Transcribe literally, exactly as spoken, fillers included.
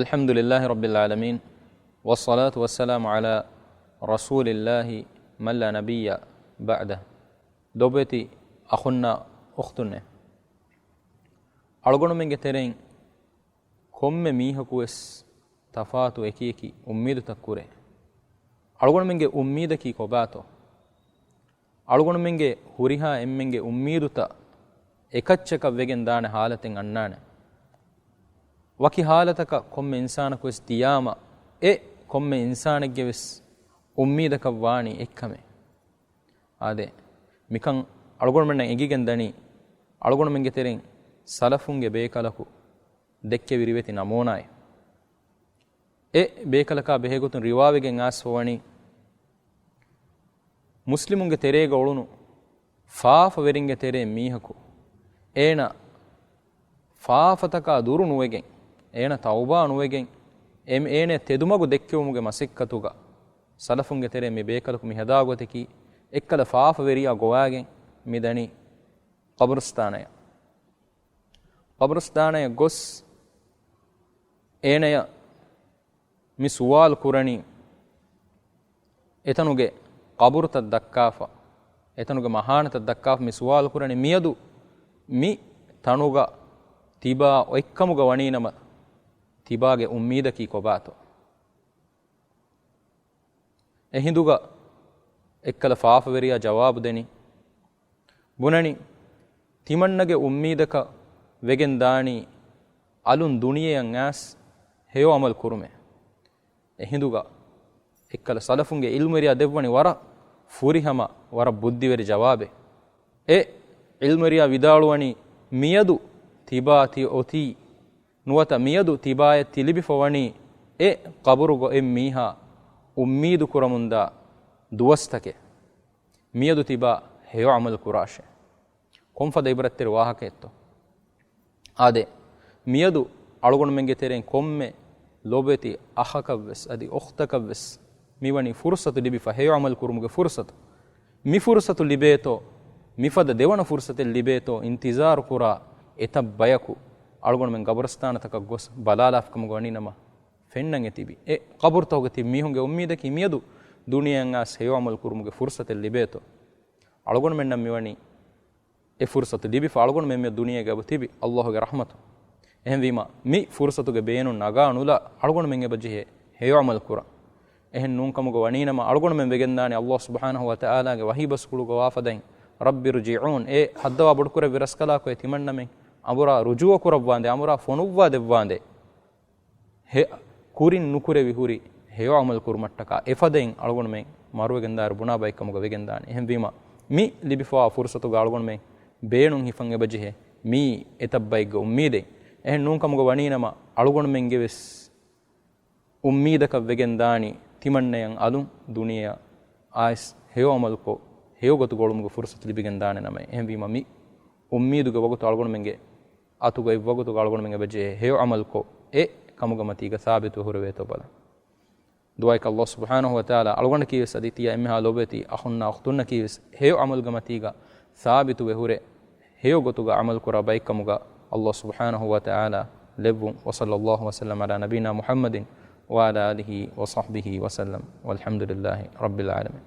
الحمد لله رب العالمين، والصلاة والسلام على رسول الله من لا نبي بعده. ލޮބުވެތި އަޚުންނާ އުޚްތުންނޭ، އަޅުގަނޑުމެންގެ ތެރެއިން ކޮންމެ މީހަކުވެސް ތަފާތު އެކިއެކި އުއްމީދުތައް ކުރޭ. އަޅުގަނޑުމެންގެ އުއްމީދަކީ ކޮބާތޯ؟ އަޅުގަނޑުމެންގެ ހުރިހާ އެންމެންގެ އުއްމީދުތައް އެކައްޗަކަށް ވެގެން ދާނެ ހާލަތެއް އަންނާނެ. ވަކި ހާލަތަކަށް ކޮންމެ އިންސާނަކުވެސް ދިޔާމަ، އެ ކޮންމެ އިންސާނެއްގެވެސް އުއްމީދަކަށް ވާނީ އެއްކަމެއް. އާދެ، މިކަން އަޅުގަނޑުމެންނަށް އެނގިގެން ދަނީ، އަޅުގަނޑުމެންގެ ތެރެއިން ސަލަފުންގެ ބޭކަލަކު ދެއްކެވި ރިވެތި ނަމޫނާއެއް. އެ ބޭކަލަކާ ބެހޭގޮތުން ރިވާވެގެން އާސްފަވަނީ، މުސްލިމުންގެ ތެރޭގަ އުޅުނު ފާފަވެރިންގެ ތެރޭ މީހަކު، އޭނަ ފާފަތަކާ ދުރު ނުވެގެން، އޭނަ ތައުބާ ނުވެގެން، އެ-، އޭނަ ތެދުމަގު ދެއްކެވުމުގެ މަސައްކަތުގަ، ސަލަފުންގެ ތެރޭ މި ބޭކަލަކު މި ހަދާ ގޮތަކީ، އެއްކަލަ ފާފަވެރިޔާ ގޮވާގެން މި ދަނީ ޤަބުރުސްތާނަޔަށް. ޤަބުރުސްތާނަޔަށް ގޮސް، އޭނަޔަށް މި ސުވާލު ކުރަނީ، އެތަނުގެ ޤަބުރުތައް ދައްކާފަ، އެތަނުގެ މަހާނަތައް ދައްކާފަ މި ސުވާލު ކުރަނީ، މިއަދު މި ތަނުގަ ތިބާ އޮތްކަމުގަ ވަނީނަމަ، ތިބާގެ އުއްމީދަކީ ކޮބާތޯ؟ އެހިނދުގަ އެއްކަލަ ފާފަވެރިޔާ ޖަވާބު ދެނީ، ބުނަނީ، ތިމަންނަގެ އުއްމީދަކަށް ވެގެން ދާނީ އަލުން ދުނިޔެއަށް އައިސް ހެޔޮ ޢަމަލު ކުރުމޭ. އެހިނދުގަ އެއްކަލަ ސަލަފުންގެ ޢިލްމުވެރިޔާ ދެއްވަނީ ވަރަށް ފުރިހަމަ، ވަރަށް ބުއްދިވެރި ޖަވާބެއް. އެ ޢިލްމުވެރިޔާ ވިދާޅުވަނީ، މިއަދު ތިބާ ތި އޮތީ، ނުވަތަ މިއަދު ތިބާޔަށް ތި ލިބިފަވަނީ އެ ޤަބުރުގަ އެއްމީހާ އުއްމީދު ކުރަމުންދާ ދުވަސްތަކެއް. މިއަދު ތިބާ ހެޔޮ ޢަމަލު ކުރާށޭ. ކޮންފަދަ ޢިބްރަތްތެރި ވާހަކައެއްތޯ؟ އާދެ، މިއަދު އަޅުގަނޑުމެންގެ ތެރެއިން ކޮންމެ ލޮބެތި އަޚަކަށްވެސް އަދި އުޚްތަކަށްވެސް މިވަނީ ފުރުޞަތު ލިބިފަ، ހެޔޮ ޢަމަލު ކުރުމުގެ ފުރުޞަތު. މި ފުރުޞަތު ލިބޭތޯ، މިފަދަ ދެވަނަ ފުރުޞަތެއް ލިބޭތޯ، އިންތިޒާރު ކުރާ އެތައް ބަޔަކު އަޅުގަނޑުމެން ގަބުރުސްތާނަތަކަށް ގޮސް ބަލާލާފިކަމުގަ ވަނީނަމަ، ފެންނަން އެތިބި. އެ ޤަބުރުތަކުގަ ތިބި މީހުންގެ އުއްމީދަކީ މިއަދު ދުނިޔެއަށް އައިސް ހެޔޮ ޢަމަލު ކުރުމުގެ ފުރުޞަތެއް ލިބޭތޯ. އަޅުގަނޑުމެންނަށް މިވަނީ އެ ފުރުޞަތު ލިބިފަ، އަޅުގަނޑުމެން މި ދުނިޔޭގަ އެބަ ތިބި ﷲ ގެ ރަޙްމަތު. އެހެންވީމަ، މި ފުރުޞަތުގެ ބޭނުން ނަގާ ނުލާ އަޅުގަނޑުމެން އެބަ ޖެހޭ ހެޔޮ ޢަމަލު ކުރަން. އެހެން ނޫންކަމުގަ ވަނީނަމަ، އަޅުގަނޑުމެން ވެގެންދާނެ ﷲ ސުބްޙާނަހޫ ވަތަޢާލާގެ ވަޙީ ބަސްފުޅުގަ ވާފަދައިން، "رب ارجعون"، އޭ ހައްދަވާ ބޮޑުކުރެއްވި ރަސްކަލާކޮއެ، ތިމަންނަމެން އަނބުރާ ރުޖޫޢަ ކުރައްވާނދޭ، އަނބުރާ ފޮނުއްވާ ދެއްވާނދޭ. ހެ-، ކުރިން ނުކުރެވި ހުރި ހެޔޮ ޢަމަލު ކުރުމަށްޓަކާ އެފަދައިން އަޅުގަނޑުމެން މަރުވެގެންދާއިރު ބުނާ ބައެއްކަމުގަ ވެގެންދާނެ. އެހެންވީމަ، މި ލިބިފަވާ ފުރުޞަތުގަ އަޅުގަނޑުމެން ބޭނުން ހިފަން އެބަޖެހޭ މީ އެތައް ބައެއްގެ އުއްމީދެއް. އެހެން ނޫންކަމުގަ ވަނީނަމަ، އަޅުގަނޑުމެންގެވެސް އުއްމީދަކަށް ވެގެންދާނީ ތިމަންނަޔަށް އަލުން ދުނިޔެއަށް އައިސް ހެޔޮ ޢަމަލުކޮށް، ހެޔޮ ގޮތުގަ އުޅުމުގެ ފުރުޞަތު ލިބިގެންދާނެ ނަމަ. އެހެންވީމަ، މި އުއްމީދުގެ ވަގުތު އަޅުގަނޑުމެންގެ އަތުގަ އެއްވަގުތުގަ އަޅުގަނޑުމެން އެބަޖެހޭ ހެޔޮ ޢަމަލުކޮށް، އެ ކަމުގަ މަތީގަ ސާބިތުވެ ހުރެވޭތޯ ބަލަން. ދުޢާއަކީ ﷲ ސުބްޙާނަހޫ ވަތަޢާލާ އަޅުގަނޑަކީވެސް އަދި ތިޔަ އެންމެހާ ލޯބިވެތި އަޚުންނާ އުޚްތުންނަކީވެސް ހެޔޮ ޢަމަލުގެ މަތީގަ ސާބިތުވެ ހުރެ، ހެޔޮ ގޮތުގަ ޢަމަލު ކުރާ ބައެއްކަމުގަ ﷲ ސުބްޙާނަހޫ ވަތަޢާލާ ލެއްވުން. وصلى الله وسلم على نبينا محمد وعلى آله وصحبه وسلم. والحمد لله رب العالمين.